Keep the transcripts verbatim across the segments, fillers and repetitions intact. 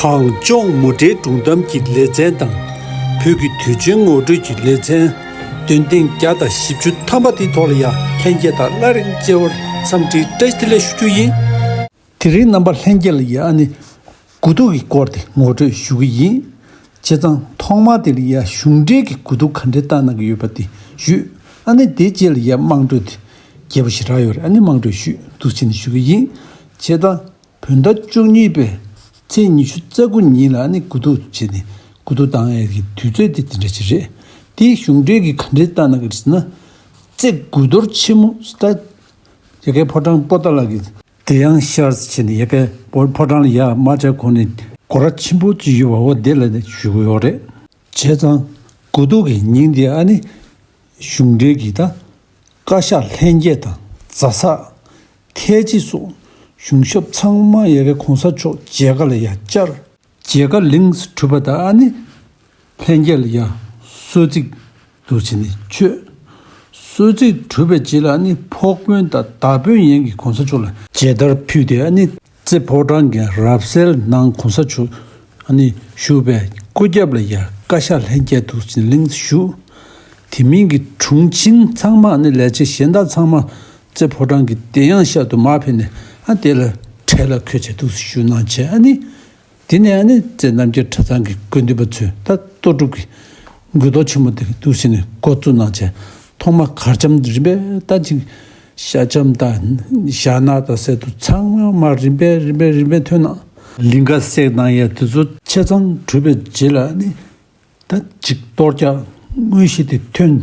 གངས་ལྗོངས་མུ་འབྲེལ་སྒྲུང་གཏམ་གྱི་ལེ་ཚན་དང་། བོད་ཀྱི་དུས་ཆེན་ངོ་སྤྲོད་ཀྱི་ལེ་ཚན། འདོན་ཐེངས་བརྒྱ་དང་བཞི་བཅུ་ཐམ་པ་དེའི་ཐོག་ལ་ཡང་ལྷན་རྒྱས་དང་སླར་ཡང་མཇལ་བར་འཚམས་འདྲིའི་བཀྲ་ཤིས་བདེ་ལེགས་ཞུ་རྒྱུ་ཡིན། དེ་རིང་རྣམ་པ་ལྷན་རྒྱས་ལ་ཡང་ཨ་ནི་དགུ་ཐུག་གི་སྐོར་དེ་ངོ་སྤྲོད་ཞུ་གི་ཡིན། བྱས་ཙང་ཐོག་མར་དེ་ལ་ཡང་གཞུང་འབྲེལ་གྱི་དགུ་ཐུག་ག་འདྲས་བཏང་གནང་གི་ཡོད་པ་དེ་ཞུས། ཨ་ནི་དེའི་རྗེས་ལ་ཡང་དམངས་ཁྲོད་དེ་རྒྱས་པོ་ཞེ་དྲག་ཡོད་རེད། ཨ་ནི་དམངས་ཁྲོད་ཞུས་འདུག་བྱས་ནས་ཞུ་གི་ཡིན། བྱས་ཙང་། བོད་ཟླ་བཅུ་གཉིས་པའི་ཚེས་ཉི་ཤུ་རྩ་དགུ་ཉིན་ལ་ཨ་ནི་དགུ་ཐུག་བྱས་ནས་དགུ་ཐུག་བཏང་ཡས་ཀྱི་དུས་ཚོད་དེ་དེ་འདྲ་ཅིག་རེད། དེའི་གཞུང་འབྲེལ་གྱི་ག་འདྲས་བཏང་གནང་གི་རེད་ཟེར་ན། རྩེ་དགུ་གཏོར་ཆེན་མོ་ཟེར་ད། ཡ་གའི་ཕོ་བྲང་པོ་ཏཱ་ལ་གི་དེ་ཡང་ཤར་བྱས་ནས་ཡ་གའི་ཕོ་བྲང་ལ་ཡ་རྨ་བྱ་གོན་ནས་སྒོ་ར་ཆེན་པོ་ཅིག་ཡོད་པ་འོ་དེ་ལ་བཞུགས་ཡོད་རེད། བྱས་ཙང་དགུ་ཐུག་གི་ཉིན་དེ་ཨ་ནི་གཞུང་འབྲེལ་གྱི་ད། བཀའ་ཤག་ལྷན་རྒྱས་དང་། རྫ་ས། ཐའི་ཇི་སོགས་གཞུང་ཞབས་ཚང་མ་ཡ་གའི་གོང་ས་མཆོག་མཇལ་ཁ་ལ་ཡ་བཅར། མཇལ་ཁ་ལིངས་གྲུབ་པ་དང་ཨ་ནི་ལྷན་རྒྱས་ལ་ཡ་གསོལ་ཚིགས་འདུག་བྱས་ནས་མཆོད། གསོལ་ཚིགས་གྲུབ་པའི་རྗེས་ལ་ཨ་ནི་ཕོགས་དཔོན་དང་བདག་དཔོན་ཡན་གྱིས་གོང་ས་མཆོག་ལ་མཇལ་དར་ཕུལ་ཏེ་ཨ་ནི། རྩེ་ཕོ་བྲང་གི་རབ་གསལ་ནང་གོང་ས་མཆོག་ཨ་ནི་བཞུགས་པའི་སྐུ་རྒྱབ་ལ་ཡ་བཀའ་ཤག་ལྷན་རྒྱས་འདུག་ཅིང་ལིངས་བཞུགས། དེ་མིན་གྱི་དྲུང་ཆེན་ཚང་མ་ཨ་ནི་ལས་བྱེད་གཞན་དག་ཚང་མ་རྩེ་ཕོ་བྲང་གི་དེ་ཡང་ཤར་དུ་མར་ཕེབས་ནས་ཨ་དེ་ལ་གྲལ་ལ་འཁོད་བྱས་འདུག་བཞུགས་གནང་བྱས། ཨ་ནི་དེ་ནས་ཨ་ནི་རྩེ་རྣམ་རྒྱལ་གྲྭ་ཚང་གི་དགེ་འདུན་པ་ཚོས་ད་གཏོར་སྒྲུབ་ཀྱི་དགུ་ཐུག་ཆེན་མོ་དེ་འདུག་བྱས་ནས་འགོ་བཙུགས་གནང་བྱས། ཐོག་མ་གར་འཆམ་རིམ་པས་ད་ཅིག་ཤ་འཆམ་དང་ཞྭ་ནག་དང་ཟེར་དུ་ཚང་མ་མར་རིམ་པས་རིམ་པས་རིམ་པས་ཐོན་གནང་། ལིང་ག་བསྲེགས་གནང་ཡ་དེ་ཚོ་ཆ་ཚང་གྲུབ་པའི་རྗེས་ལ་ནི་ད་ཅིག་གཏོར་རྒྱག་དངོས་གཞི་དེ་ཐོན།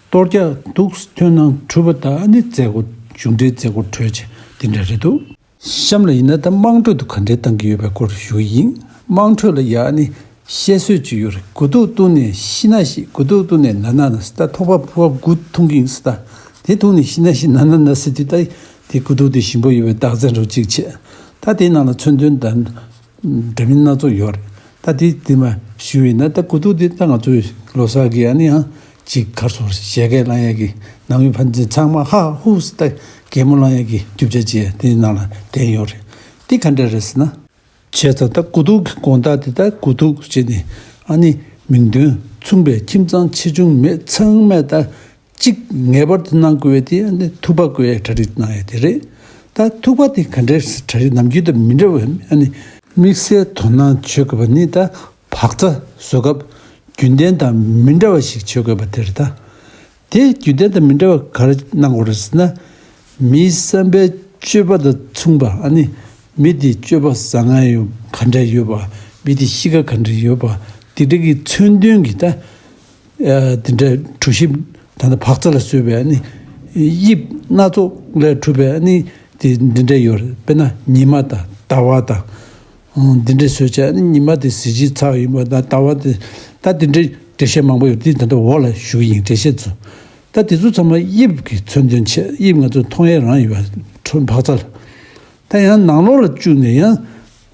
གཏོར་རྒྱག་འདུག་ཐོན་གནང་གྲུབ་པ་དང་ནི་མཛད་སྒོ་གཞུང་འབྲེལ་མཛད་སྒོ་གྲོལ་བྱས་དེ་འདྲ་རེད་འདུག་གཤམ་ལ་ཡིན་ན་ད་དམངས་ཁྲོད་དུ་ག་འདྲའི་བཏང་གི་ཡོད་པའི་སྐོར་ཞུ་གི་ཡིན། དམངས་ཁྲོད་ལ་ཡ་ནི་བཤད་སྲོལ་ཅིག་ཡོད་རེད། དགུ་ཐུག་བཏུང་ནས་ཤི་ན་ཤི། དགུ་ཐུག་བཏུང་ནས་ན་ན་ན་ཟེར། ད་ཐོག་པ་ཕུ་བ་དགུ་འཐུང་གི་ཡིན་ཟེར། ད་དེ་འཐུང་ནས་ཤི་ན་ཤི་ན་ན་ན་ཟེར་དུས་ད་དེ་དགུ་ཐུག་དེ་ཞིམ་པོ་ཡོད་པའི་རྟགས་མཚན་རུ་གཅིག་བྱས། ད་དེའི་ནང་ལ་མཚོན་དོན་དང་འདྲ་མིན་སྣ་ཚོགས་ཡོད་རེད། ད་དེ་དེ་མ་ཞུས་ཡིན་ན་ད་དགུ་ཐུག་དེ་ད་ང་ཚོའི་ལོ་གསར་གྱི་ཨ་ནི་ཡང་ཅིག་གར་སོང་བཞད་གད་བླངས་ཡས་ཀྱི་ནང་མི་ཕན་ཚུན་ཚང་མ་ཧ་ཧུ་ཟེར་ད་གད་མོ་བླངས་ཡས་ཀྱི་རྒྱུ་ཆ་ཅིག་དེའི་ནང་ལ་བསྟན་ཡོད་རེད། དེ་ག་འདྲ་རེད་ཟེར་ན། བྱས་ཙང་ད་དགུ་ཐུག་གི་དགོངས་དག་དེ་ད་དགུ་ཐུག་ཅེས་ནི་ཨ་ནི་མིང་དོན་མཚུངས་པའི་ཁྱིམ་ཚང་ཆེ་ཆུང་མེད་ཚང་མས་ད་གཅིག་ངེས་པར་དུ་གནང་དགོས་པའི་དེ་ཨ་ནི་ཐུག་པ་བཀོད་ཡའི་གྲ་སྒྲིག་གནང་ཡ་དེ་རེད། ད་ཐུག་པ་དེ་ག་འདྲའི་གྲ་སྒྲིག་ནམ་རྒྱུན་དང་མི་འདྲ་བ་ཨ་ནི་དམིགས་བསལ་དོ་སྣང་བྱེད་དགོས་པ་ནི་ད་བག་ཚ་བཟོ་སྐབས་རྒྱུན་ལྡན་དང་མི་འདྲ་བ་ཞིག་བྱེད་དགོས་པ་དེ་རེད་ད། དེ་རྒྱུན་ལྡན་དང་མི་འདྲ་བ་ག་རེ་གནང་དགོས་རེད་ཟེར་ན། མིའི་བསམ་པའི་སྤྱོད་པ་དང་མཚུངས་པ་ཨ་ནི་མི་དེའི་སྤྱོད་པ་བཟང་ངན་ཡོད་ག་འདྲ་ཡོད་པ། མི་དེའི་གཤིས་ཀ་ག་འདྲ་ཡོད་པ། དེ་འདྲ་གི་མཚོན་དོན་གྱི་ད་དེ་འདྲ་གྲོ་ཞིབ་ད་ནི་བག་ཚ་ལ་བཟོས་པའི་ཨ་ནི་དབྱིབས་སྣ་ཚོགས་ལས་གྲུབ་པའི་ཨ་ནི་དེ་འདི་འདྲ་ཡོད་རེད། དཔེར་ན་ཉི་མ་དང་ཟླ་བ་དང་། འདི་འདྲའི་བཟོས་བྱས་ནི་ཉི་མ་དེ་གཟི་བརྗིད་ཚ་བ་ཡིན་པ་དང་ཟླ་བ་དེ་ད་འདི་འདྲའི་འགྲེལ་བཤད་མང་པོ་ཡོད། དེ་ད་ལྟ་འོག་ལ་ཞུ་གི་ཡིན། འགྲེལ་བཤད་ཚོ་ད་དེ་ཚོ་ཚང་མ་དབྱིབས་ཀྱི་མཚོན་དོན་བྱས། དབྱིབས་ང་ཚོ་མཐོང་ཡས་རང་ཡོད་པ་ཁྲོམ་བག་ཚ་ལ། ད་ཡང་ནང་ལོགས་ལ་བཅུག་ནས་ཡང་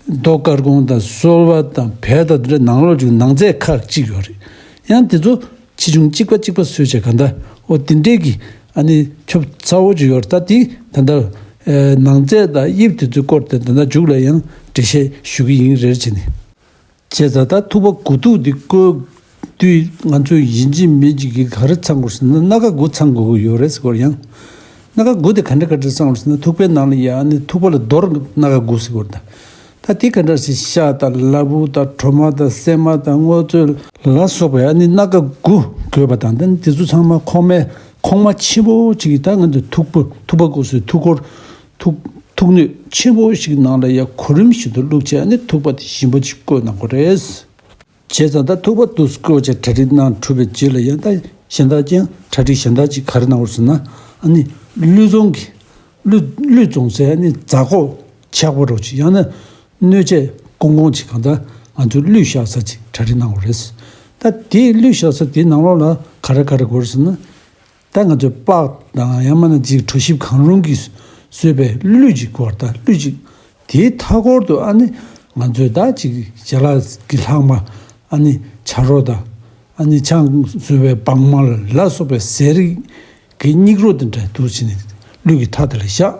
རྡོ་དཀར་གོང་དང་སོལ་བ་དང་བལ་དང་འདི་འདྲ་ནང་ལོགས་ལ་བཅུག་ནང་རྫས་ཁག་གཅིག་ཡོད་རེད། ཡང་དེ་ཚོ་ཆེ་ཆུང་གཅིག་པ་གཅིག་པ་བཟོས་བྱས་གང་ལྟར་ཨོ་དེ་འདྲས་ཀྱི་ཨ་ནི་ཁྱོབ་ཚ་བོ་ཅིག་ཡོད་རེད། ད་དེ་ད་ལྟ་ཨེ་ནང་རྫས་དང་དབྱིབས་དེ་ཚོའི་སྐོར་དེ་ད་ལྟ་མཇུག་ལ་ཡང་འགྲེལ་བཤད་ཞུ་གི་ཡིན་རེད་བྱས་ནས། བྱས་ཙང་ད་ཐུག་པ་དགུ་ཐུག་འདི་བཀོལ་དུས་ང་ཚོས་ཡིན་གཅིག་མིན་གཅིག་གི་ག་རེ་ཚང་དགོས་ཟེར་ན་སྣ་ཁ་དགུ་ཚང་དགོས་ཀྱི་ཡོད་རེད་ཟེར་གོ་ཡང་། སྣ་ཁ་དགུ་དེ་ག་འདྲ་ག་འདྲ་ཚང་དགོས་ཟེར་ན་ཐུག་པའི་ནང་ལ་ཡ་ཨ་ནི་ཐུག་པ་ལ་རྡོར་སྣ་ཁ་དགུ་ཟེར་གོ་རེད་ད། ད་དེ་ག་འདྲ་ཟེར་ཤ་དང་ལ་ཕུག་དང་གྲོ་མ་དང་སྲན་མ་དང་སྔོ་ཚོད་ལ་སོགས་པའི་ཨ་ནི་སྣ་ཁ་དགུ་དགོས་པ་དང་ད་དེ་ཚོ་ཚང་མ་ཁོག་མའི་ཁོག་མ་ཆེན་པོ་ཅིག་གི་ད་ང་ཚོ་ཐུག་པ་ཐུག་པ་དགུ་ཟེར་ཐུག་འཁོར་ཐུག་ཐུག་སྣོད་ཆེན་པོ་ཞིག་ནང་ལ་ཡ་གོ་རིམ་བཞིན་དུ་བླུགས་བྱས་ཨ་ནི་ཐུག་པ་དེ་ཞིམ་པོ་ཅིག་བཀོལ་གནང་དགོས་རེད། བྱས་ཙང་ད་ཐུག་པ་དུས་སུ་བཀོལ་བྱས་གྲ་སྒྲིག་གནང་གྲུབ་པའི་རྗེས་ལ་ཡང་ད་གཞན་དག་ཀྱང་གྲ་སྒྲིག་གཞན་དག་ཅིག་ག་རེ་གནང་དགོས་ཟེར་ན། ཨ་ནི་གླུད་བཙོང་གི་གླུད་གླུད་བཙོང་སའི་ཨ་ནི་རྫ་ཁོག་ཆག་པོ་རོ་ཅིག་ཡང་ན་སྣོད་ཆས་ཀོང་ཀོང་ཅིག་གང་ལྟར་ང་ཚོས་གླུད་བཞག་ས་ཅིག་གྲ་སྒྲིག་གནང་དགོས་རེད། ད་དེའི་གླུད་བཞག་ས་དེའི་ནང་ལོགས་ལ་ག་རེ་ག་རེ་དགོས་རེད་ཟེར་ན། ད་ང་ཚོས་པགས་དང་ཡང་མིན་ན་ཅིག་གྲོ་ཞིབ་གང་རུང་གིས་བཟོས་པའི་གླུད་ཅིག་དགོས་རེད། ད་གླུད་ཅིག་དེའི་མཐའ་སྐོར་དུ་ཨ་ནི་ང་ཚོས་ད་ཅིག་ཞལ་ལག་གི་ལྷག་མ་ཨ་ནི་བྱ་རོག་དང་ཨ་ནི་ཆང་བཟོ་བའི་སྦང་མ་ལ་སོགས་པའི་ཟས་རིགས་ཀྱི་སྙིགས་རོ་དེ་འདྲ་འདུག་བྱས་ནས་གླུད་ཀྱི་མཐའ་དེ་ལ་བཞག་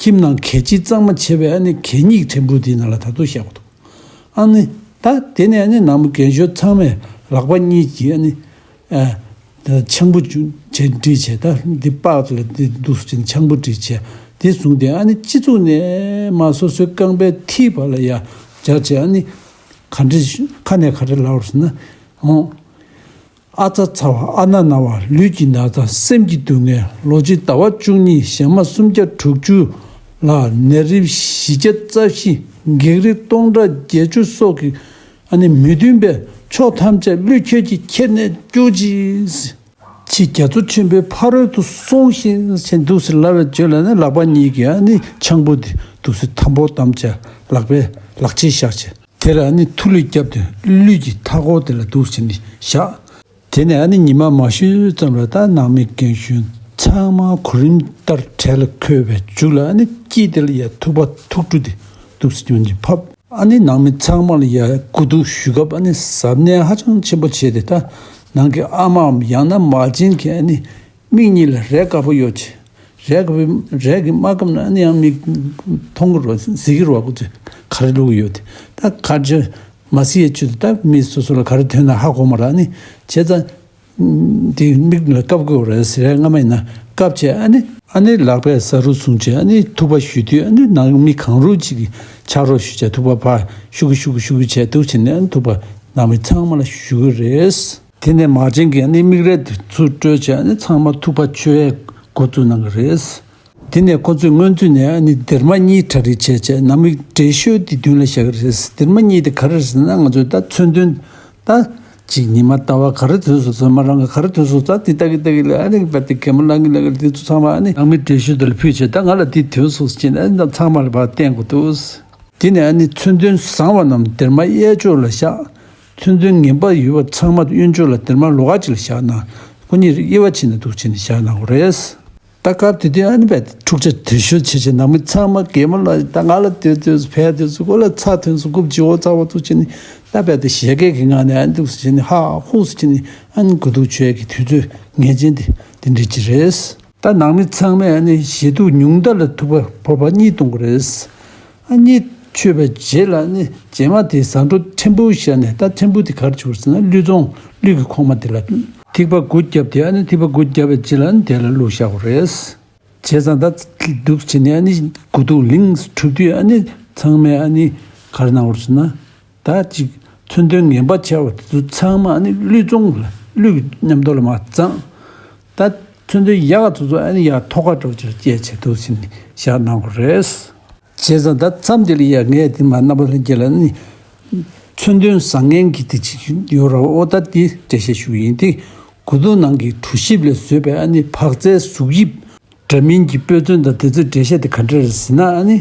ཁྱིམ་ནང་གད་ཕྱིས་གཙང་མ་བྱས་པའི་ཨ་ནི་གད་སྙིགས་ཕྲན་བུ་དེའི་ནང་ལ་ད་དུང་བཞག་པ་འདུག་ཨ་ནི་ད་དེ་ནས་ཨ་ནི་ནང་མི་རྒན་གཞོན་ཚང་མས་ལག་པ་གཉིས་ཀྱིས་ཨ་ནི་ཨ་ད་ཆང་བུ་བྱུང་བྱས་བསྒྲིགས་བྱས། ད་འདི་པགས་ལ་འདི་འདུག་སེ་བྱས་ནས་ཆང་བུ་བསྒྲིགས་བྱས། དེ་བཟུང་སྟེ་ཨ་ནི་སྤྱི་གཙུག་ནས་མར་སོ་སོའི་རྐང་པའི་མཐིལ་བར་ལ་ཡར་སྦྱར་བྱས། ཨ་ནི་ག་འདྲ་ཁ་ནས་ག་འདྲ་ལབ་པ་རེད་ཟེར་ན། ཨོ། ཨ་ཙ་ཚ་བ། ཨ་ན་ན་བ། ལུས་ཀྱི་ན་ཚ། སེམས་ཀྱི་སྡུག་བསྔལ། ལོ་གཅིག་ཟླ་བ་བཅུ་གཉིས། ཞག་མ་སུམ་བརྒྱ་དྲུག་ཅུ་ལ་ནད་རིམས་བཞི་བརྒྱ་རྩ་བཞི། བགེགས་རིགས་སྟོང་ཕྲག་བརྒྱད་ཅུ་སོགས་ཀྱི་ཨ་ནི་མི་མཐུན་པའི་ཕྱོགས་ཐམས་ཅད་ཀླུས་ཁྱོད་ཀྱིས་ཁྱེར་ནས་སྐྱོབ་ཅིག། ཕྱིས་རྒྱ་མཚོ་ཆེན་པོའི་ཕ་རོལ་ཏུ་སོང་ཞིག་ཅེས་འདུག་སེ་ལབ་པའི་རྗེས་ལ་ནི་ལག་པ་གཉིས་ཀྱིས་ཨ་ནི་ཆང་བུ་དེ་འདུག་སེ་ཐམ་པོ་བསྡམས་བྱས་ལག་པའི་ལག་ཕྱིས་བཞག་བྱས། དེ་ལ་ནི་ཐུགས་ལུས་བརྒྱབ་སྟེ་ལུས་ཀྱི་མཐའ་སྐོར་དེ་ལ་འདུག་སེ་ནི་བཞག། དེ་ནས་ཨ་ནི་ཉི་མ་མ་ཤོས་ཙམ་ལ་ད་ནང་མི་རྒན་གཞོན་ཚང་མ་གོ་རིམ་ལྟར་གྲལ་ལ་འཁོད་པའི་མཇུག་ལ་ཨ་ནི་དཀྱིལ་དེ་ལ་ཡ་ཐུག་པ་ཐུག་གྲུ་དེ་འདུག་སེ་ཉོན་གྱིན་ཕབ། ཨ་ནི་ནང་མི་ཚང་མ་ལ་ཡ་དགུ་ཐུག་ཞུ་སྐབས་ཨ་ནི་གཟབ་ནན་ཧ་ཅང་ཆེན་པོ་བྱས་ཏེ། ད་ནང་གི་ཨ་མའམ་ཡང་ན་མ་བྱན་གྱིས་ཨ་ནི་མིག་གཉིས་ལ་རས་དཀར་པོ་གཡོགས་བྱས། རས་དཀར་པོའི་རས་ཀྱིས་མ་བཀབ་ན་ཨ་ནི་ཡང་མིག་མཐོང་གི་རེད་པ། གཟིགས་ཀྱི་རེད་པ། ཁོ་ཚོས་ག་རེ་བླུགས་ཡོད་དེ། ད་ག་རེ་མ་གཟིགས་ཡས་ཆེད་དུ་ད་མི་སོ་སོ་ལ་ག་རེ་ཐོན་ན་ཧ་གོ་མ་རེད། ཨ་ནི་བྱས་ཙང་དེ་མིག་ལ་བཀབ་དགོས་རེད་ཟེར། རས་སྔ་མ་ཡིན་ན་བཀབ་བྱས། ཨ་ནི་ཨ་ནི་ལག་པས་ས་རུ་བཟུང་བྱས་ཨ་ནི་ཐུག་པ་ཞུ་དུས་ཨ་ནི་ནང་མི་གང་རུང་གཅིག་གིས་ཕྱག་རོགས་ཞུ་བྱས་ཐུག་པ་ཕར་ཤུ་གུ་ཤུ་གུ་ཤུ་གུ་བྱས་འདུག་བྱས་ནས་ཨ་ནི་ཐུག་པ་ནང་མི་ཚང་མ་ལ་ཞུ་གི་རེད། དེ་ནས་མ་བྱན་གྱིས་ཨ་ནི་མིག་རས་དེ་ཚུར་བཀྲོལ་བྱས་ཨ་ནི་ཚང་མ་ཐུག་པ་མཆོད་ཡས་འགོ་བཙུགས་གནང་གི་རེད། དེ་ནས་ཁོ་ཚོས་སྔོན་ཚུད་ནས་ཨ་ནི་སྡེར་མ་གཉིས་གྲ་སྒྲིག་བྱས་བྱས་ནང་མི་བགྲེས་ཤོས་དེ་མདུན་ལ་བཞག་གི་རེད། སྡེར་མ་གཉིས་དེ་ག་རེ་རེད་ཟེར་ན། ང་ཚོས་ད་མཚོན་དོན་ད་ཅིག་ཉི་མ་ཟླ་བ་ག་རེ་ཐོན་སོང་ཟེར། མ་རང་ག་ག་རེ་ཐོན་སོང་ཟེར། དེ་ལྟ་གི་ལྟ་གི་ལ་ཨ་ནི་བ་དེ་གད་མོ་ལངས་གི་ལངས་གི་དེ་ཚོ་ཚང་མ་ཨ་ནི་ནང་མི་བགྲེས་ཤོས་དེ་ལ་ཕུལ་བྱས། ད་ང་ལ་དེ་ཐོན་སོང་ཟེར་བྱས་ནས་ཨ་ནི་ཚང་མ་ལ་ཕར་བསྟན་དགོས་འདུག། དེ་ནས་ཨ་ནི་མཚོན་དོན་བཟང་བ་རྣམས་སྡེར་མ་གཡས་ཕྱོགས་ལ་བཞག། མཚོན་དོན་ངན་པ་ཡོད་པ་ཚང་མ་གཡོན་ཕྱོགས་ལ་སྡེར་མ་ལོགས་ཀ་ཅིག་ལ་བཞག་ན། ཁོ་གཉིས་དབྱེ་བ་ཕྱེ་ནས་འདུག་བྱས་ནས་བཞག་གནང་དགོས་རེད། ད་སྐབས་དེ་དུས་ཨ་ནི་བས་འཁྲུག་ཆ་དེ་ཤོད་བྱེད་བྱེད་ནང་མི་ཚང་མ་གད་མོ་ལ་ད་ང་ལ་དེ་དུས་སུ་ཕལ་དུས་སུ་ཁོ་ལ་ཚ་དུས་སུ་རྐུབ་ལྕི་བོ་ཚ་བོ་འདུག་བྱས་ནས་ད་བས་དེ་བཞད་གད་ཀྱི་ངང་ནས་ཨ་ནི་འདུག་བྱས་ནས་ཧ་ཧུ་བྱས་ནས་ཨ་ནི་དགུ་ཐུག་མཆོད་ཡས་ཀྱི་དུས་ཚོད་ངེས་ཅན་དེ་དེ་འདྲ་ཅིག་རེད། ད་ནང་མི་ཚང་མས་ཨ་ནི་ཞེ་ཐུག་ཉུང་མཐའ་ལ་ཐུག་པ་ཕོར་པ་གཉིས་གཏོང་གི་རེད། ཨ་གཉིས་མཆོད་པའི་རྗེས་ལ་ཨ་ནི་རྗེས་མ་དེ་ཟངས་གྲོགས་ཕྲན་བུ་བཞག་ནས། ད་ཕྲན་བུ་དེ་ག་རེ་བྱུག་ཟེར་ན་གླུད་རྫོང་གླུད་ཀྱི་ཁོག་མ་དེ་ལ་ཐིགས་པ་དགུ་བརྒྱབ་སྟེ་ཨ་ནི་ཐིགས་པ་དགུ་བརྒྱབ་པའི་རྗེས་ལ་ཨ་ནི་དེ་ལ་བླུགས་བཞག་དགོས་རེད། བྱས་ཙང་ད་འདུག་བྱས་ནས་ཨ་ནི་དགུ་ཐུག་ལིང་གྲུབ་དུས་ཨ་ནི་ཚང་མས་ཨ་ནི་ག་རེ་གནང་བར་ཟེར་ན། ད་ཅིག་མཚོན་དོན་ངན་པ་ཆེ་བ་དེ་ཚོ་ཚང་མ་ཨ་ནི་གླུད་རྫོང་ལ་གླུད་ཀྱི་མཉམ་དུ་ལ་མར་བརྫངས། ད་མཚོན་དོན་ཡག་དེ་ཚོ་ཨ་ནི་ཡར་ཐོག་ཁ་འགྲོ་ཕྱིར་སྐྱེལ་བྱེད་དུ་ཕྱིན་བཞག་གནང་དགོས་རེད། བྱས་ཙང་ད་མཚམས་འདི་ལ་ཡ་ངས་དེ་མ་རྣམ་པ་ལྷན་རྒྱས་ལ་ནི་མཚོན་དོན་བཟང་ངན་གྱི་དེ་ཅིག་ཡོད་ར། འོ་ད་དེ་འགྲེལ་བཤད་ཞུ་གི་ཡིན། དེ་གོས་ཐུང་ནང་གི་གྲོ་ཞིབ་ལས་བཟོས་པའི་ཨ་ནི་བག་རྩའི་གཟུགས་དབྱིབས། འདྲ་མིན་གྱི་དཔེ་མཚོན་དང་དེ་ཚོའི་འགྲེལ་བཤད་དེ་ག་འདྲ་རེད་ཟེར་ན། ཨ་ནི་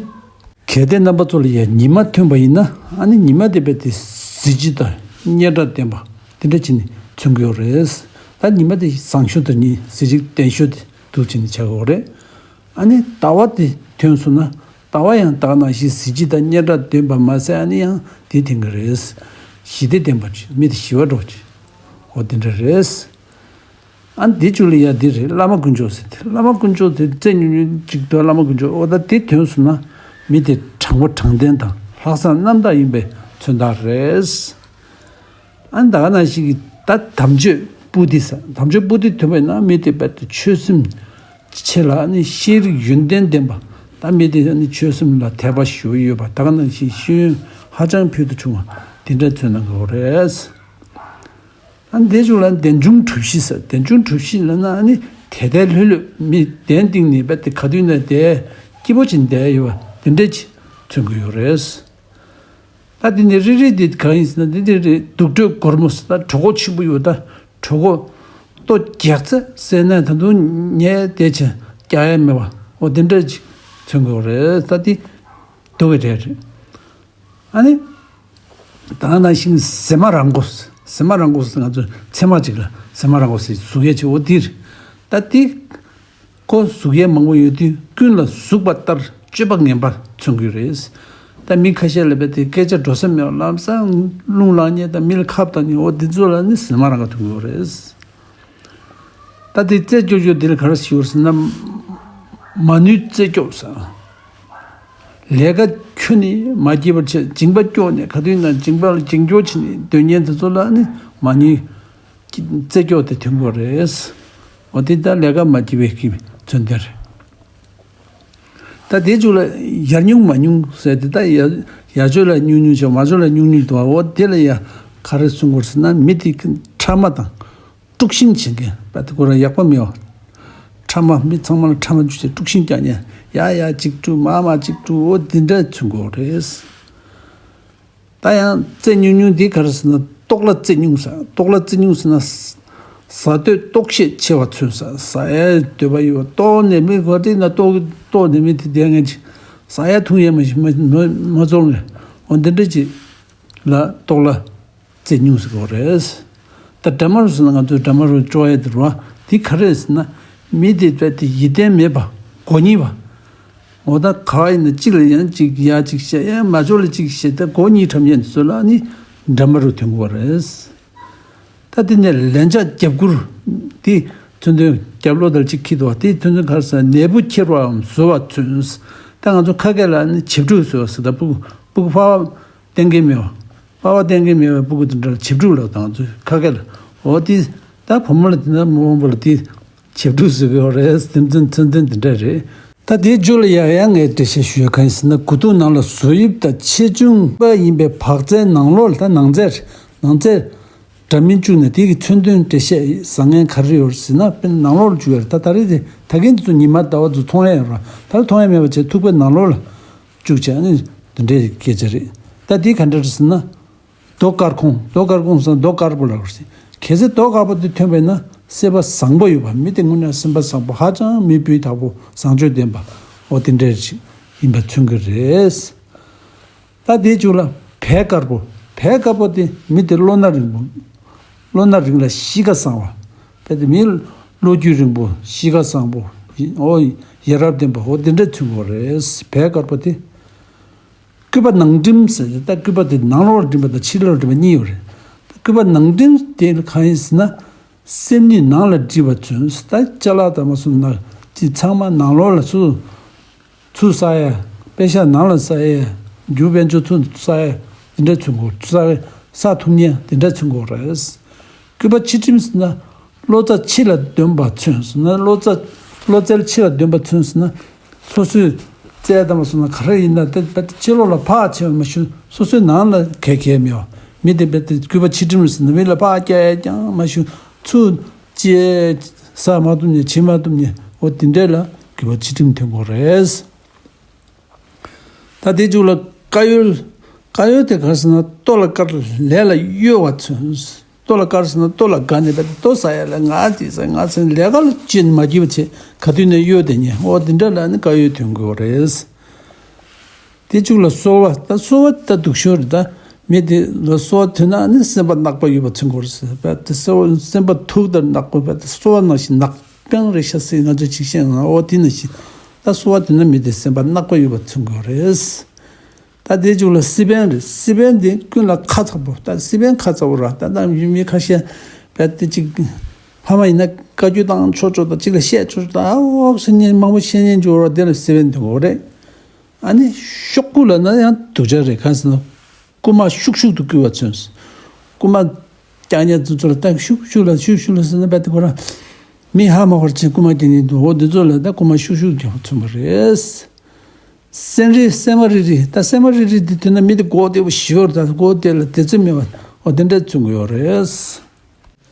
གལ་ཏེ་རྣམ་པ་ཚོ་ལ་ཡང་ཉི་མ་ཐོན་པ་ཡིན་ན། ཨ་ནི་ཉི་མ་དེ་བས་དེ་གཟི་བརྗིད་དང་སྙན་གྲགས་ལྡན་པ་དེ་འདྲ་བྱས་ནས་མཚོན་གྱི་ཡོད་རེད། ད་ཉི་མ་དེ་བཟང་ཤོས་དང་ནི་གཟི་བརྗིད་ལྡན་ཤོས་དེ་འདུག་བྱས་ནས་ཆགས་ཀྱི་ཡོད་རེད། ཨ་ནི་ཟླ་བ་དེ་ཐོན་སོང་ན་ཟླ་བ་ཡང་ད་ག་ནང་བཞིན་གཟི་བརྗིད་དང་སྙན་གྲགས་ལྡན་པ་མ་ཟད་ཨ་ནི་ཡང་དེ་ཐོན་གྱི་རེད། ཞི་བདེ་ལྡན་པ་ཅིག་མི་དེ་ཞི་བ་འགྲོ་ཅིག་འོ་དེ་འདྲ་རེད། ཨ་འདི་ཅུ་ལ་ཡ་འདི་རེད། བླ་མ་དཀོན་མཆོག་ཟེར་ཏེ། བླ་མ་དཀོན་མཆོག་དེ་རྩེ་ཉུང་ཉུང་ཅིག་འདུག་བླ་མ་དཀོན་མཆོག་འོ་ད་དེ་ཐོན་སོང་ན་མི་དེ་དྲང་པོ་དྲང་བདེན་དང་ལྷག་བསམ་རྣམ་དག་ཡིན་པའི་མཚོན་རྟགས་རེད། ཨ་ད་ག་ནང་བཞིན་གྱི་ད་དམ་ཆོས་པུ་ཏི་ཟེར། དམ་ཆོས་པུ་ཏི་ཐོན་པ་ཡིན་ན་མི་དེ་རྦད་དེ་ཆོས་སེམས་ཆེ་ལ་ཨ་ནི་ཤེས་རིག་ཡོན་ཏན་ལྡན་པ། ད་མི་དེ་ཨ་ནི་ཆོས་སེམས་ལ་དད་པ་ཞེ་པོ་ཡོད་པ། ད་ག་ནང་བཞིན་ཤེས་ཡོན་ཧ་ཅང་ཕུལ་དུ་བྱུང་བ་དེ་འདྲ་མཚོན་གནང་གི་ཡོད་རེད། ཨ་ནི་དེ་ཅུ་ལ་གདན་ཆུང་གྲུ་བཞི་ཟེར། གདན་ཆུང་གྲུ་བཞི་ལབ་ན་ཨ་ནི་དལ་དལ་ལྷོད་ལྷོད་མི་གདན་སྟེང་ནས་རྦད་དེ་ག་དུས་ན་བསྡད་སྐྱིད་པོ་ཅིག་བསྡད་ཡོད་པ་དེ་འདྲ་ཅིག་མཚོན་གྱི་ཡོད་རེད། ད་དེ་ནས་རེ་རེ་དེ་གང་ཡིན་ཟེར་ན་དེ་དེ་རེད། དུག་སྦྲུལ་སྒོར་མོ་ཟེར། ད་གྲོད་ཁོག་ཆེན་པོ་ཡོད། ད་གྲོད་ཁོག་ལྟོ་རྒྱག་ཚད་ཟེར་ན་ད་དུང་ཉལ་བསྡད་བྱས་རྒྱག་ཡ་མེད་པ་འོ་དེ་འདྲ་ཅིག་མཚོན་གྱི་ཡོད་རེད། ད་དེ་དུག་གི་རེད་རེད། ཨ་ནི། ད་ནང་བཞིན་ཟེ་མ་ར་མགོ། ཟེ་མ་ར་མགོ་ཟེར་ང་ཚོ་ཚེར་མ་ཅིག་ལ་ཟེ་མ་ར་མགོ་ཟེར་གཟུགས་ཡས་ཅིག་འོ་འདིར། ད་འདི་ཁོ་གཟུགས་ཡས་མང་པོ་ཡོད་དུས་ཀུན་ལ་ཟུག་པ་ལྟར་སྤྱོད་པ་ངན་པ་མཚོན་གྱི་རེད། ད་མི་ཁ་ཤས་ལ་བས་དེ་སྐད་ཆ་འགྲོ་ས་མེད་པ་ལམ་སང་རླུང་ལངས་མཁན་དང་མི་ལ་ཁ་བཏང་མཁན་འོ་འདི་ཚོ་ལ་ནི་ཟེ་མ་ར་མགོ་ཐུག་གི་རེད། ད་དེ་རྩེ་སྐྱོ་སྐྱོ་འདི་ལ་ག་རེ་ཞུ་ཟེར་ན། མ་ནུས་རྩེ་སྐྱོབ་ཟེར། ལས་ཀ་ཁྱོན་ནས་མ་བགྱིས་པར་བྱས། སྦྱིན་པ་སྐྱོར་ནས། ག་དུས་ན་སྦྱིན་པ་ལ་འགྱིང་སྐྱོར་བྱས་ནས་སྡོད་མཁན་དེ་ཚོ་ལ་ནི་མ་ཎི་རྩེ་སྐྱོར་དེ་ཐོན་གྱི་ཡོད་རེད། འོ་དེ་ད་ལས་ཀ་མ་བགྱིས་པའི་གི་མཚོན་དོན་རེད། ད་དེའི་མཇུག་ལ་ཡར་ཉུང་མར་ཉུང་ཟེར་དེ། ད་ཡར་ཡར་ཕྱོགས་ལ་ཉུང་ཉུང་བྱས། མར་ཕྱོགས་ལ་ཉུང་ཉུང་འདུག་འོ་དེ་ལ་ཡ་ག་རེ་གསུང་དགོས་ཟེར་ན། མི་དེ་ཕྲ་མ་དང་དཀྲུག་ཤིང་བྱེད་མཁན་པ་དེ་ཁོ་རང་ཡག་པོ་མེད་པ། ཕྲ་མ། མི་ཚང་མ་ལ་ཕྲ་མ་འཇུག་བྱས་དཀྲུག་ཤིང་རྒྱག་མཁན། ཡ་ཡ་གཅིག་དཀྲུག་མ་མ་གཅིག་དཀྲུག་འོ་དེ་འདྲ་མཚོན་གྱི་ཡོད་རེད། ད་ཡང་རྩེ་ཉུང་ཉུང་འདི་ག་རེ་ཟེར་ན། ལྟོགས་ལ་རྩེ་ཉུང་ཟེར། ལྟོགས་ལ་རྩེ་ཉུང་ཟེར་ན། ཟ་འདོད་ལྟོགས་ཤས་ཆེ་བ་མཚོན་ས། ཟ་ཡ་འདོད་པ་ཡོད་པ། ལྟོགས་ནས་མི་ག་དེ་ན་ལྟོགས་ལྟོགས་ནས་མི་དེ་བསྡད་མཁན་ཅིག་ཟ་ཡ་འཐུང་ཡ་མ་ཞིག་མ་མ་མ་ཚོར་མཁན། འོ་འདི་འདྲ་ཅིག་ལ་ལྟོགས་ལ་རྩེ་ཉུང་ཟེར་གྱི་ཡོད་རེད། ད་འདྲ་མ་རུ་ཟེར་ན། ང་ཚོས་འདྲ་མ་རུ་སྤྱོད་ཡ་དེ་རུ་བ་དེ་ག་རེ་ཟེར་ན། མི་དེ་རྦད་དེ་ཡིད་བརྟན་མེད་པ། མགོ་རྙིང་བ། འོ་ད་ག་བ་ཡིན་ན་གཅིག་ལ་ཡང་གཅིག་ཡ་གཅིག་བཤད། ཡང་མ་ཕྱོགས་ལ་གཅིག་བཤད། ད་མགོ་རྙིང་འཁྲབ་མཁན་དེ་ཚོ་ལ་ནི་འདྲ་མ་རུ་ཐོན་གྱི་ཡོད་རེད། ད་དེ་ནས་ལན་ཆགས་རྒྱབ་ཁུར་དེ་མཚོན་དོན། རྒྱབ་ལོགས་དང་གཅིག་འཁྱེར་འདུག་པ། དེ་མཚོན་དོན་ག་རེ་ཟེར་ན། ནད་འབུ་འཁྱེར་བའམ་བཟོ་བ་མཚོན། ད་ང་ཚོ་ཁ་སྐད་ལ་ནི་བྱིབས་ཕྲུག་བཟོ་བ་ཟེར། ད་སྤུ་གུ་སྤུ་གུ་ཕ་བ་བསྟེན་མཁན་མེད་པ། པ་ཕ་བསྟེན་མཁན་མེད་པའི་སྤུ་གུ་དེ་འདྲ་ལ་བྱིབས་ཕྲུག་ལབ། ད་ང་ཚོས་ཁ་སྐད་ལ། འོ་དེ་ད་བུ་མོ་ལ་དེ་འདྲ་མ་འོངས་པ་ལ་དེ་བྱིབས་ཕྲུག་ཟེར་གྱི་ཡོད་རེད། དེ་མཚོན་མཚོན་དོན་དེ་འདྲ་རེད། ད་དེའི་མཇུག་ལ་ཡང་ཡང་ངས་འགྲེལ་བཤད་ཞུ་ཡ་གང་ཡིན་ཟེར་ན། དགུ་ཐུག་ནང་ལ་བཟོ་དབྱིབས་དང་ཆེ་ཆུང་པ་ཡིན་པའི་བག་རྩའི་ནང་ལོགས་ལ། ད་ནང་རྫས་རེད། ནང་རྫས་འདྲ་མིན་བཅུག་ནས་དེ་གི་མཚོན་དོན་འགྲེལ་བཤད་བཟང་ངན་ག་རེ་ཡོད་ཟེར་ན། དཔེར་ན་ནང་ལོགས་ལ་བཅུག་ཡ་རེད། ད་ད་རེས་དེ་ད་གིན་དེ་ཚོ་ཉི་མ་ཟླ་བ་ཚོ་མཐོང་ཡ་ཡོད་རེད། ད་མཐོང་ཡ་མེད་པ་བྱས། ཐུག་པའི་ནང་ལོགས་ལ་བཅུག་བྱས་ནས་དེ་འདྲའི་སྐད་ཆ་རེད། ད་དེ་ག་འདྲ་རེད་ཟེར་ན། རྡོ་དཀར་ཁུང་། རྡོ་དཀར་ཁུང་ཟེར་ན་རྡོ་དཀར་པོ་ལ་རེད། གལ་སྲིད་རྡོ་དཀར་པོ་དེ་ཐོན་པས་ན་སེམས་པ་བཟང་པོ་ཡོད་པ། མི་དེ་དངོས་གནས་སེམས་པ་བཟང་པོ། ཧ་ཅང་མི་སྤུས་དག་པོ། བཟང་སྤྱོད་ལྡན་པ། འོ་དེ་འདྲ་ཞིག་ཡིན་པ་མཚོན་གྱི་རེད། ད་དེའི་མཇུག་ལ་བལ་དཀར་པོ། བལ་དཀར་པོ་དེ་མི་དེ་བློ་སྣ་རིང་པོ། བློ་སྣ་རིང་ལ་གཤིས་ཀ་བཟང་བ། དཔེ་དེ་མི་བློ་རྒྱུས་རིང་པོ། གཤིས་ཀ་བཟང་པོ། འོ་ཡ་རབས་ལྡན་པ། འོ་དེ་འདྲ་མཚོན་གྱི་རེད། བལ་དཀར་པོ་དེ། སྐུད་པ་ནང་འགྲིམ་ཟེར་ཏེ། ད་སྐུད་པ་དེ་ནང་ལོགས་ལ་འགྲིམ་པ་དང་ཕྱི་ལོགས་ལ་འགྲིམ་པ་གཉིས་ཡོད་རེད། ད་སྐུད་པ་ནང་འགྲིམ་དེ་གང་ཡིན་ཟེར་ན། སེམས་ཉིད་ནང་ལ་འགྲིབ་པ་མཚོན། ད་ཅ་ལག་དང་མ་སོང་ན་ཅི་ཚང་མ་ནང་ལོགས་ལ་ཚུར་ཚུར་ཟ་ཡ། པེ་ཤ་ནང་ལ་ཟ་ཡ། རྒྱུ་དཔལ་འབྱོར་ཚུར་ཟ་ཡ། དེ་འདྲ་མཚོན་གྱི་ཡོད། ཟ་ཡ་ཟ་ཐུབ་མཁན་དེ་འདྲ་མཚོན་གྱི་ཡོད་རེད། སྐུད་པ་ཕྱི་འགྲིམ་ཟེར་ན། བློ་རྩ་ཕྱི་ལ་འདོན་པ་མཚོན་ཟེར་ན། བློ་རྩ་བློ་རྩལ་ཕྱི་ལ་འདོན་པ་མཚོན་ཟེར་ན། སོ་སོའི་རྩལ་དང་མ་སོང་ན་ག་རེ་ཡིན་ན་དེ་རྦད་དེ་ཕྱི་ལོགས་ལ་ཕར་ཕྱིན་པ་མ་ཞུ། སོ་སོའི་ནང་ལ་གས་གས་མེད་པ། མི་དེ་རྦད་དེ་སྐུད་པ་ཕྱི་འགྲིམ་ཟེར་ན། མི་ལ་ཕར་བཀྱག་ཡ་ཀྱང་མ་ཞུ། ཚུར་ཅི་ཟ་མ་ཐུབ་ནས་བྱེད་མ་ཐུབ་ནས། འོ་དེ་འདྲས་ལ་སྐུད་པ་ཕྱི་འགྲིམ་ཐོན་གྱི་ཡོད་རེད། ད་དེའི་མཇུག་ལ་དཀར་ཡོལ། དཀར་ཡོལ་དེ་ག་རེ་ཟེར་ན། ལྟོ་ལ་དཀར་ལས་ལ་གཡོལ་བ་མཚོན། ལྟོ་ལ་དཀར་ཟེར་ན་ལྟོ་ལ་དགའ་ནས་རྦད་དེ་ལྟོ་ཟ་ཡ་ལ་ང་དེ་ཟ་ང་ཟ་ལས་ཀ་ལ་ཅི་མ་བགྱིས་པ་བྱས། ག་དུས་ནས་གཡོལ་བསྡད་མཁན། འོ་དེ་འདྲ་ལ་ནི་དཀར་ཡོལ་ཐོན་གྱི་ཡོད་རེད། དེའི་མཇུག་ལ་གསོ་བ། ད་གསོ་བ་ད་སྡུག་ཤོས་རེད། ད་མི་དེ་ལ་གསོ་བ་ཐོན་ན་ནི་སེམས་པ་ནག་པོ་ཡོད་པ་མཚོན་གྱི་ཡོད་རེད་ཟེར། རྦད་དེ་གསོ་བ་སེམས་པ་དུག་ལྟར་ནག་པོ། རྦད་དེ་གསོ་བ་ནང་བཞིན་ནག་པང་རེད་ཤག་ཟེར། ང་ཚོས་ཅིག་བཤད་ན། འོ་དེ་ནང་བཞིན་ད་གསོ་བ་དེ་ན་མི་དེ་སེམས་པ་ནག་པོ་ཡོད་པ་མཚོན་གྱི་ཡོད་རེད། ད་དེའི་མཇུག་ལ་སི་པན་རེད། སི་པན་དེ་ཀུན་ལ་ཁ་ཚ་པོ། ད་སི་པན་ཁ་ཚ་པོ་ར། ད་ད་མི་ཁ་ཤས་རྦད་དེ་ཅིག་ཕ་མ་ཡིན་ན་བཀའ་བཀྱོན་བཏང་ཆོག་ཆོག་དང་། ཅིག་ལ་བཤད་ཆོག་ཆོག་དང་། ཨ་འོ་ཟེར་མཁན་མང་པོ་བཤད་མཁན་འབྱོར་བ་དེ་ལ་སི་པན་དེ་འོ་རེད། ཨ་ནི་ཤོག་གུ་ལ་ན་ཡང་སྡུག་ཅག་རེད། གང་ཟེར་ན། རྐུ་མ་ཤུགས་ཤུགས་ཏུ་རྐུ་བ་མཚོན། རྐུ་མ་རྐྱང་རྐྱང་དེ་ཚོ་ལ་ད་ཤུགས་ཤུགས་ལ་ཤུགས་ཤུགས་ལ་ཟེར་ན། རྦད་དེ་ཁོ་རང་མི་ཧ་མ་གོ་བར་བྱས་རྐུ་མ་རྐྱང་རྐྱང་འདུག་འོ་དེ་ཚོ་ལ་ད་རྐུ་མ་ཤུགས་ཤུགས་རྒྱག་པ་མཚོན་པ་རེད། སྲན་རི་སྲན་མ་རི་རི། ད་སྲན་མ་རི་རི་དེ་ཐོན་ན་མི་དེ་མགོ་བདེ་པོ་ཞེ་པོ་རེད། ད་མགོ་བདེ་ལ་བདེ་ཚོད་མེད་པ། འོ་དེ་འདྲ་མཚོན་གྱི་ཡོད་རེད།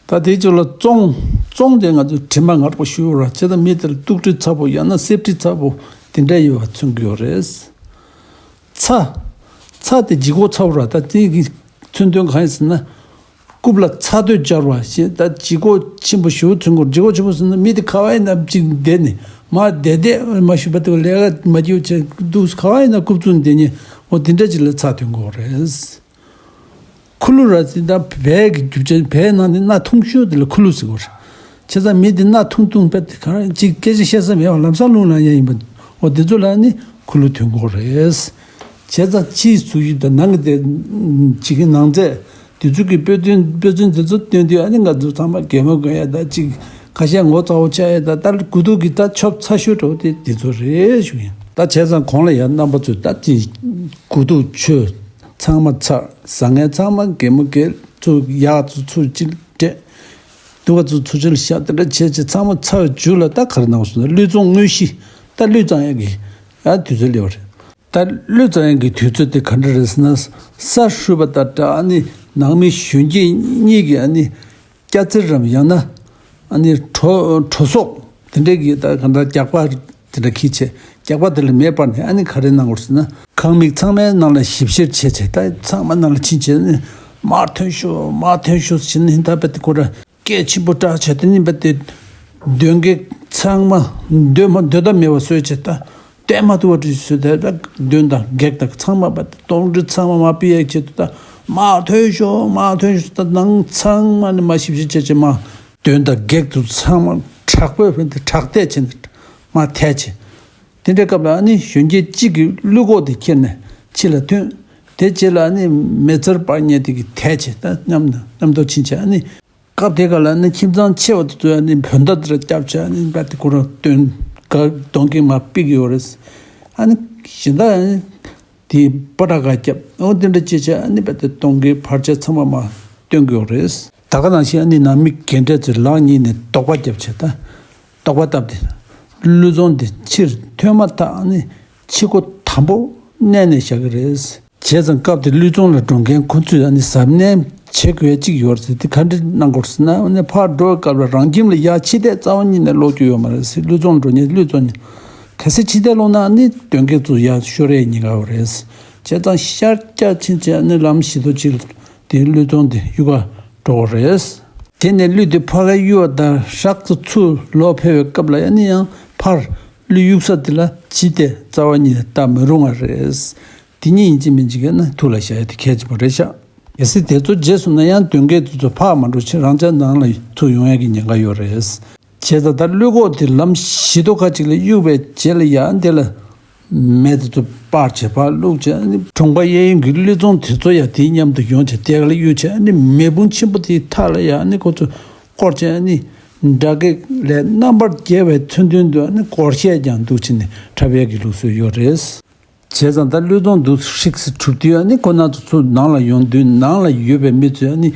ད་དེའི་མཇུག་ལ་བཙོང་། བཙོང་དེ་ང་ཚོས་དྲི་མ་ངར་པོ་ཞུ་ར། བྱས་ཙང་མི་དེར་སྡུག་དྲི་ཚ་པོ་ཡང་ན་སེམས་ཁྲལ་ཚ་པོ་དེ་འདྲ་ཡོད་པ་མཚོན་གྱི་ཡོད་རེད། ཚ། ཚ་དེ་ལྗིད་ཁོག་ཚ་པོ་ར། ད་དེ་གི་མཚོན་དོན་གང་ཡིན་ཟེར་ན། རྐུབ་ལ་ཚ་དོད་འབྱར་བ་ཞེས། ད་ལྗིད་ཁོག་ཆེན་པོ་ཞེ་པོ་མཚོན་གྱི་ཡོད། ལྗིད་ཁོག་ཆེན་པོ་ཟེར་ན་མི་དེ་ག་པར་ཡིན་ན་ཅིག་བསྡད་ནས་མར་བསྡད་བསྡད་མ་ཞུ། རྦད་དེ་ལས་ཀ་མ་བགྱིས་བྱས་འདུག་ག་པར་ཡིན་ན་རྐུབ་བཙུགས་བསྡད་མཁན། འོ་དེ་འདྲ་ཅིག་ལ་ཚ་ཐོན་གྱི་ཡོད་རེད། ཁུ་ལུ་ར་ཟེར། ད་བལ་གྱི་རྒྱུ་ཆ། བལ་ནང་དེ་སྣ་ཐུང་ཤོས་དེ་ལ་ཁུ་ལུ་ཟེར་གྱི་ཡོད་རེད། བྱས་ཙང་མི་དེ་སྣ་ཐུང་ཐུང་རྦད་དེ་གང་ཅིག་སྐད་ཆ་བཤད་ས་མེད་པ། ལམ་སང་རླུང་ལངས་ཡ་ཡིན་པ། འོ་དེ་ཚོ་ལ་ནི་ཁུ་ལུ་ཐོན་གྱི་ཡོད་རེད། བྱས་ཙང་ཕྱིའི་གཟུགས་དབྱིབས་དང་ནང་གི་དེ་ཅིག་གི་ནང་རྫས་དེ་ཚོ་གི་དཔེ་སྟོན་དཔེ་མཚོན་དེ་ཚོ་སྟོན་དུས། ཨ་ནི་ང་ཚོ་ཚང་མ་གད་མོ་དགོད་ཡ་དང་། ཅིག་ཁ་ཤས་ངོ་ཚ་པོ་ཆགས་ཡ་དང་། ད་དགུ་ཐུག་གི་ད་ཆོབ་ཚ་ཤོས་འདྲ་པོ་དེ་དེ་ཚོ་རེད་ཞུ་ཡིན། ད་བྱས་ཙང་གོང་ལ་ཡང་རྣམ་པ་ཚོས་ད་ཅི་དགུ་ཐུག་ཆོས་ཚང་མ་ཚར། བཟང་ངན་ཚང་མ་གད་མོ་བགད། ཚུར་ཡག་ཚུར་ཚུར་ཅིག་སྤྲད། སྡུག་པ་ཚུར་ཚུར་ཅིག་བཞག། དེ་འདྲ་བྱས་བྱས་ཚང་མ་ཚར་བའི་མཇུག་ལ་ད་ག་རེ་གནང་དགོས་ཟེར་ན། བློས་བཙོང་དངོས་གཞི་ད་བློས་བཙོང་ཡག་གི་ཡང་དུས་ཚོད་སླེབས་པ་རེད། ད་བློས་བཙོང་ཡག་གི་དུས་ཚོད་དེ་ག་འདྲ་རེད་ཟེར་ན། ས་ཧྲུལ་པ་དང་འདྲ། ཨ་ནི་ནང་མི་གཞོན་སྐྱེས་གཉིས་ཀྱིས་ཨ་ནི་སྐྱ་རྩེར་རམ་ཡང་ན་ཨ་ནི་གྲོ་གྲོ་སོག་དེ་འདྲས་ཀྱི་ད་ག་འདྲ་རྒྱག་པ་དེ་འདྲ་ཁྱེར་བྱས། རྒྱག་པ་དེ་ལ་མེ་སྤར་ནས་ཨ་ནི་ག་རེ་གནང་དགོས་ཟེར་ན། ཁང་མིག་ཚང་མའི་ནང་ལ་ཞིབ་བཤེར་བྱས་བྱས། ད་ཚང་མ་ནང་ལ་ཕྱིན་བྱས་ནས་མར་ཐོན་ཤོག་མར་ཐོན་ཤོག་ཟེར་ནས་ད་རྦད་དེ་ཁོ་ར་སྐད་ཆེན་པོ་བསྒྲགས་བྱས། དེ་ནས་རྦད་དེ་གདོན་བགེགས་ཚང་མ་སྡོད་མ་སྡོད་ཐབས་མེད་པ་བཟོས་བྱས། ད་བསྟན་མ་ཐུབ་པ་འདྲ་བཟོས་ཏེ། ད་གདོན་དང་བགེགས་དང་ཚང་མ་རྦད་དེ་གདོན་འདྲེ་ཚང་མ་མར་ཕུད་ཡག་ཆེད་དུ། ད་མར་ཐོན་ཤོག་མར་ཐོན་ཤོག་ད་ནང་ཚང་མ་ནས་མར་ཞིབ་བཤེར་བྱས་བྱས། མར་གདོན་དང་བགེགས་དེ་ཚང་མ་དྲག་པོས་ཕན་ཏེ་དྲག་ཐལ་བྱས་ནས་མར་ཐལ་བྱས། དེ་འདྲའི་སྐབས་ལ་ཨ་ནི་གཞོན་སྐྱེས་གཅིག་གིས་གླུད་ཁོག་དེ་ཁྱེར་ནས་ཕྱི་ལ་ཐོན། དེ་རྗེས་ལ་ཨ་ནི་མེ་ཚར་སྤར་མཁན་དེ་གིས་ཐལ་བྱས། ད་མཉམ་མཉམ་དུ་ཕྱིན་བྱས། ཨ་ནི་སྐབས་དེ་ག་ལ་ཨ་ནི་ཁྱིམ་ཚང་ཆེ་བ་དེ་ཚོས་ཨ་ནི་བོད་མདའ་དེ་འདྲ་བརྒྱབ་བྱས། ཨ་ནི་རྦད་དེ་ཁོ་རང་གདོན་ག་གདོན་བགེགས་མར་ཕུད་ཀྱི་ཡོད་རེད། ཨ་ནི་གཞན་དག་ཨ་ནི་དེ་སྤོ་བྲག་ག་བརྒྱབ། འོ་དེ་འདྲ་བྱས་བྱས། ཨ་ནི་རྦད་དེ་གདོན་བགེགས་བར་ཆད་ཚང་མ་མར་བཏོན་གྱི་ཡོད་རེད། ད་ག་ནང་བཞིན་ཨ་ནི་ནང་མི་རྒན་གྲས་ཚོས་ལག་གཉིས་ནས་དོགས་པ་བརྒྱབ་བྱས། ད་དོགས་པ་བཏབ་སྟེ་བློས་བཙོང་དེ་ཕྱིར་ཐོན་མ་ཐག་ཨ་ནི་ཕྱི་སྒོ་དམ་པོ་མནན་ནས་བཞག་གི་རེད། བྱས་ཙང་སྐབས་དེ་བློས་བཙོང་ལ་འགྲོ་མཁན་ཁོ་ཚོས་ཨ་ནི་གཟབ་ནན་བྱེད་དགོས་ཡ་གཅིག་ཡོད་རེད་ཟེར། དེ་ག་འདྲ་གནང་དགོས་ཟེར་ན། ཨ་ནི་ཕར་འགྲོ་བའི་སྐབས་ལ་རང་ཁྱིམ་ལ་ཡར་ཕྱི་བལྟས་རྩ་བ་ཉིད་ནས་ལོག་རྒྱུ་ཡོད་མ་རེད་ཟེར། བློས་བཙོང་འགྲོ་མཁན་བློས་བཙོང་ནས་གལ་སྲིད་ཕྱི་བལྟས་ལོག་ན་ཨ་ནི་གདོན་བགེགས་ཚོ་ཡར་ཤོར་ཡའི་ཉེན་ཁ་ཡོད་རེད། བྱས་ཙང་ཤར་རྒྱག་ཕྱིན་བྱས་ཨ་ནི་ལམ་བཞི་མདོ་གཅིག་དེ་བློས་བཙོང་དེ་གཡུག་ག་འགྲོ་གི་རེད། དེ་ནས་གླུད་དེ་ཕ་གིར་གཡུགས་པ་དང་ཧྲག་ཙམ་ཚུར་ལོག་ཕེབས་པའི་སྐབས་ལ་ཨ་ནི་ཡང་ཕར་གླུད་གཡུག་ས་དེ་ལ་ཕྱི་བལྟས་རྩ་བ་ཉིད་ནས་ལྟ་མི་རུང་བ་རེད། དེ་གཉིས་ཡིན་གཅིག་མིན་གཅིག་ཡིན་ན་ཐུགས་ལ་བཞག་ཡ་དེ་གལ་ཆེན་པོ་རེད་ཤག་གལ་སྲིད་དེ་ཚོ་བརྗེད་སོང་ན་ཡང་གདོན་བགེགས་དེ་ཚོ་ཕར་མ་འགྲོ་ཕྱིར་རང་ཅག་ནང་ལ་ཚུར་ཡོང་ཡ་གི་ཉེན་ཁ་ཡོད་རེད། བྱས་ཙང་ད་གླུད་ཁོག་དེ་ལམ་བཞི་མདོ་ཁ་ཅིག་ལ་གཡུགས་པའི་རྗེས་ལ་ཡང་དེ་ལ་མེ་དེ་ཚོ་སྤར་བྱས་ཕར་བླུགས་བྱས། ཨ་ནི་གྲོང་པ་གཡས་གཡོན་གྱི་བློས་བཙོང་དེ་ཚོ་ཡང་དེའི་མཉམ་དུ་ཡོང་བྱས་དེ་ག་ལ་གཡུགས་བྱས། ཨ་ནི་མེ་དཔུང་ཆེན་པོ་དེའི་མཐའ་ལ་ཡང་ཨ་ནི་ཁོ་ཚོ་བསྐོར་བྱས། ཨ་ནི་དགྲ་བགེགས་ལས་རྣམ་པར་རྒྱལ་བའི་མཚོན་དོན་དུ་ཨ་ནི་སྒོར་གཞས་ཀྱང་འདུག་བྱས་ནས་འཁྲབ་ཡས་ཀྱི་ལུགས་སྲོལ་ཡོད་རེད། བྱས་ཙང་ད་བློས་བཙོང་འདུག་ཧྲིག་སེ་གྲུབ་དུས་ཨ་ནི་ཁོ་ན་ཚོ་ཚུར་ནང་ལ་ཡོང་དུས་ནང་ལ་ཡོད་པའི་མི་ཚོས་ཨ་ནི་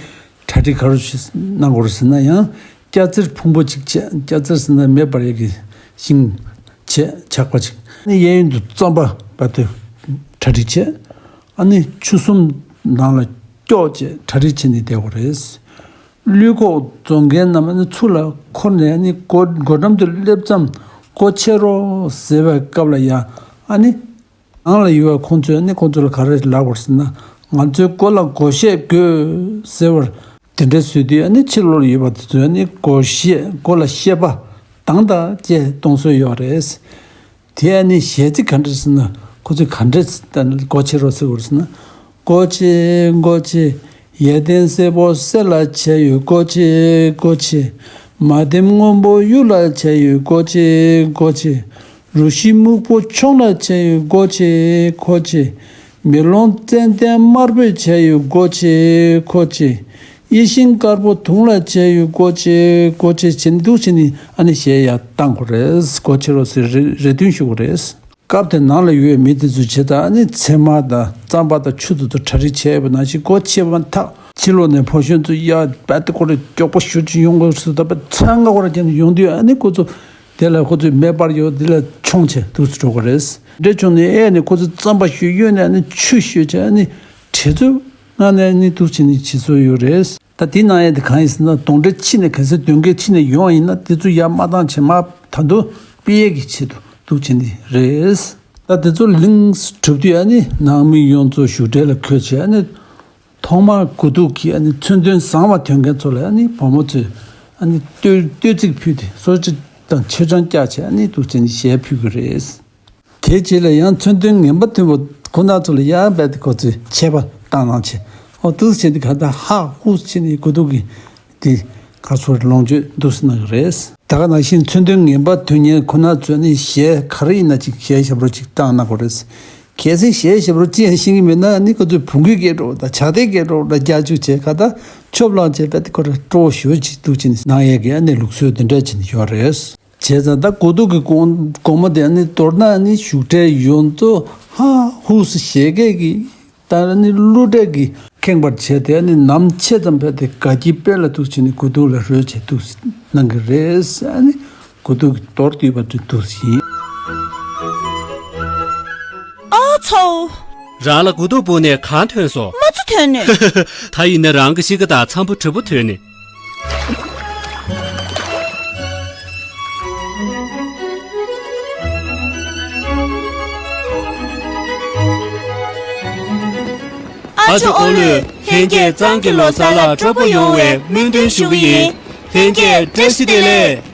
གྲ་སྒྲིག་ག་རེ་ཞིག་གནང་དགོས་རེད་ཟེར་ན། ཡང་སྐྱ་རྩེར་ཕུང་པོ་གཅིག་བྱས། སྐྱ་རྩེར་ཟེར་ན་མེ་འབར་ཡས་ཀྱི་ཤིང་བྱས་ཆག་པ་གཅིག་ཨ་ནི་གཡས་གཡོན་དུ་རྩམ་པ་བར་དུ་གྲ་སྒྲིག་བྱས། ཨ་ནི་ཆུ་གསུམ་ནང་ལ་སྐྱོག་བྱས་གྲ་སྒྲིག་བྱས་ནས་བསྡད་དགོས་རེད། གླུད་ཁོག་བཙོང་མཁན་རྣམས་ཨ་ནི་ཚུར་ལ་འཁོར་ནས་ཨ་ནི་སྒོ་སྒོ་འགྲམ་དུ་སླེབས་ཙམ་སྒོ་ཕྱེ་རོགས་ཟེར་བའི་སྐབས་ལ་ཡང་ཨ་ནི་ནང་ལ་ཡོད་པ་ཁོང་ཚོས་ཨ་ནི་ཁོང་ཚོ་ལ་ག་རེ་ལབ་དགོས་ཟེར་ན། ང་ཚོའི་སྒོ་ལ་སྒོར་གཞས་དགོས་ཟེར་བར་དེ་འདྲ་ཟེར་དུས་ཨ་ནི་ཕྱི་ལོགས་ལ་ཡོད་པ་དེ་ཚོས་ཨ་ནི་སྒོར་གཞས་སྒོ་ལ་གཞས་པ་དང་དང་བཅས་གཏོང་སྲོལ་ཡོད་རེད། དེ་ཨ་ནི་གཞས་ཚིག་ག་འདྲ་ཟེར་ན། ཁོ་ཚོས་ག་འདྲ་ཟེར་ན་སྒོ་ཕྱེ་རོགས་ཟེར་དགོས་ཟེར་ན། སྒོ་ཕྱེ་སྒོ་ཕྱེ། གཡས་ལྡན་སེར་པོ་གསེར་ལ་བྱས་ཡོད། སྒོ་ཕྱེ་སྒོ་ཕྱེ། མ་ལྡེམ་སྔོན་པོ་གཡུ་ལ་བྱས་ཡོད། སྒོ་ཕྱེ་སྒོ་ཕྱེ། རུ་བཞི་སྨུག་པོ་མཆོང་ལ་བྱས་ཡོད། སྒོ་ཕྱེ་སྒོ་ཕྱེ། མེ་ལོང་ཙན་དན་དམར་པོས་བྱས་ཡོད། སྒོ་ཕྱེ་སྒོ་ཕྱེ། གཡས་ཤིང་དཀར་པོ་དུང་ལ་བྱས་ཡོད། སྒོ་ཕྱེ་སྒོ་ཕྱེ་བྱས་འདུག་བྱས་ནས་ཨ་ནི་གཞས་ཡར་བཏང་དགོས་རེད། སྒོ་ཕྱེ་རོགས་ཟེར་རེ་རེ་འདུན་ཞུ་དགོས་རེད། སྐབས་དེར་ནང་ལ་ཡོད་པའི་མི་དེ་ཚོས་བྱས་ཙང་ཨ་ནི་ཚེར་མ་དང་རྩམ་པ་དང་ཆུ་དེ་ཚོ་གྲ་སྒྲིག་བྱས་ཡོད་པ་ནང་བཞིན་སྒོ་ཕྱེ་བ་མ་ཐག་ཕྱི་ལོགས་ནས་ཕོ་གཞོན་ཚོ་ཡར་རྦད་དེ་ཁོ་རེ་མགྱོགས་པོ་ཞེ་པོ་ཅིག་ཡོང་དགོས་ཟེར། ད་པ་ཚང་ཀ་ཁོ་ར་ཀྱང་ཡོང་དུས་ཨ་ནི་ཁོ་ཚོ་དེ་ལ་ཁོ་ཚོས་མེ་འབར་ཡོད་དེ་ལ་མཆོང་བྱས་འདུག་སེ་འགྲོ་དགོས་རེད། འདྲ་བྱུང་ནས་ཨེ་ནི་ཁོ་ཚོས་རྩམ་པ་གཞུས་གཡོན་ནས་ཨ་ནི་ཆུ་གཞུས་བྱས་ཨ་ནི་བྲེལ་འཚུབ་ངང་ནས་ཨ་ནི་འདུག་བྱས་ནས་བྱེད་སྲོལ་ཡོད་རེད། ད་དེ་གནང་ཡས་དེ་གང་ཡིན་ཟེར་ན། གདོན་འདྲེ་ཕྱི་ནས་གལ་སྲིད་གདོན་བགེགས་ཕྱི་ནས་ཡོང་བ་ཡིན་ན་དེ་ཚོ་ཡར་མ་བཏང་བྱས་མར་ད་དུང་ཕུད་ཡས་ཀྱི་ཆེད་དུ་འདུག་བྱས་ནི་རེད། ད་དེ་ཚོ་ལིང་གྲུབ་དུས་ཨ་ནི་ནང་མི་ཡོངས་རྫོགས་བཞུགས་གྲལ་ལ་འཁོད་བྱས། ཨ་ནི་ཐོག་མར་དགུ་ཐུག་གི་ཨ་ནི་མཚོན་དོན་བཟང་བ་ཐོན་མཁན་ཚོ་ལ་ཨ་ནི་བུ་མོ་ཚོས་ཨ་ནི་བསྟོད་བསྟོད་ཚིག་ཕུལ་ཏེ་གསོལ་ཇ་དང་མཆོད་ཆང་བཀྱགས་བྱས་ཨ་ནི་འདུག་བྱས་ནི་ཞལ་ཕུལ་གྱི་རེད། དེའི་རྗེས་ལ་ཡང་མཚོན་དོན་ངན་པ་ཐོན་པ་ཁོ་ན་ཚོ་ལ་ཡང་རྦད་དེ་ཁོ་ཚོས་ཆད་པ་བཏང་གནང་བྱས། ཨོ་འདུག་སེ་བྱས་ཏེ་ག་ད་ཧ་ཧུ་བྱས་ནས་དགུ་ཐུག་གི་དེ་ག་ཚོར་ལོངས་སྤྱོད་འདུག་སེ་གནང་གི་རེད། ད་ག་ནང་བཞིན་མཚོན་དོན་ངན་པ་ཐོན་མཁན་ཁོ་ན་ཚོས་ནི་གཞས་ག་རེ་ཡིན་ན་ཅིག་གཞས་ཞབས་བྲོ་ཅིག་བཏང་གནང་དགོས་རེད། གལ་སྲིད་གཞས་ཞབས་བྲོ་ཅི་ཡང་ཤེས་ཀྱི་མེད་ན་ནི་ཁོ་ཚོས་བོང་གུའི་སྐད་སྒྲོག་དང་ཇག་སྡེའི་སྐད་སྒྲོག་དང་རྒྱག་བཅུག་བྱས་ག་ད་ཆོབ་ལངས་བྱས་རྦད་དེ་ཁོ་ར་སྤྲོ་བོ་ཞེ་པོ་ཅིག་འདུག་བྱས་ནས་གནང་ཡས་ཀྱི་ཨ་ནི་ལུགས་སྲོལ་དེ་འདྲ་བྱས་ནས་ཡོད་རེད། བྱས་ཙང་ད་གོ་ཐུག་གི་དགོང་དགོང་མོ་དེ་ནི་མདོར་ན་ནི་བཞུགས་གྲལ་ཡོངས་རྫོགས་ཧ་ཧུ་སུ་བཞད་གད་ཀྱི་ད་ནི་གླུ་སྒྲ་གི་ཁེངས་པར་བྱས་ཏེ་ནི་ནམ་ཕྱེད་ཙམ་ཕེབས་ཏེ་དགའ་སྐྱིད་དཔལ་ལ་ཐུག་བྱས་ནས་གོ་ཐུག་ལ་རོལ་བྱས་འདུག་གནང་གི་རེད་ཟེར་ནི་གོ་ཐུག་གི་མདོར་བསྡུས་པ་དེ་འདུག་ཡིན། ཨ་ཚོ། རང་ལ་གོ་ཐུག་སྤུངས་ནས་གང་ཐོན་སོང་། མ་ཚོ་ཐོན་ནས། ད་ཡིན་ན་རང་གི་གཤིས་ཀ་དང་འཚམ་པོ་དྲོན་པོ་ཐོན་ནས། ཨ་ཅོ་ཨོ་ལོས་ལྷན་རྒྱས་གཙང་གི་ལོ་གསར་ལ་སྤྲོ་པོ་ཡོང་བའི་སྨོན་འདུན་ཞུ་གི་ཡིན། ལྷན་རྒྱས་བཀྲ་ཤིས་བདེ་ལེགས།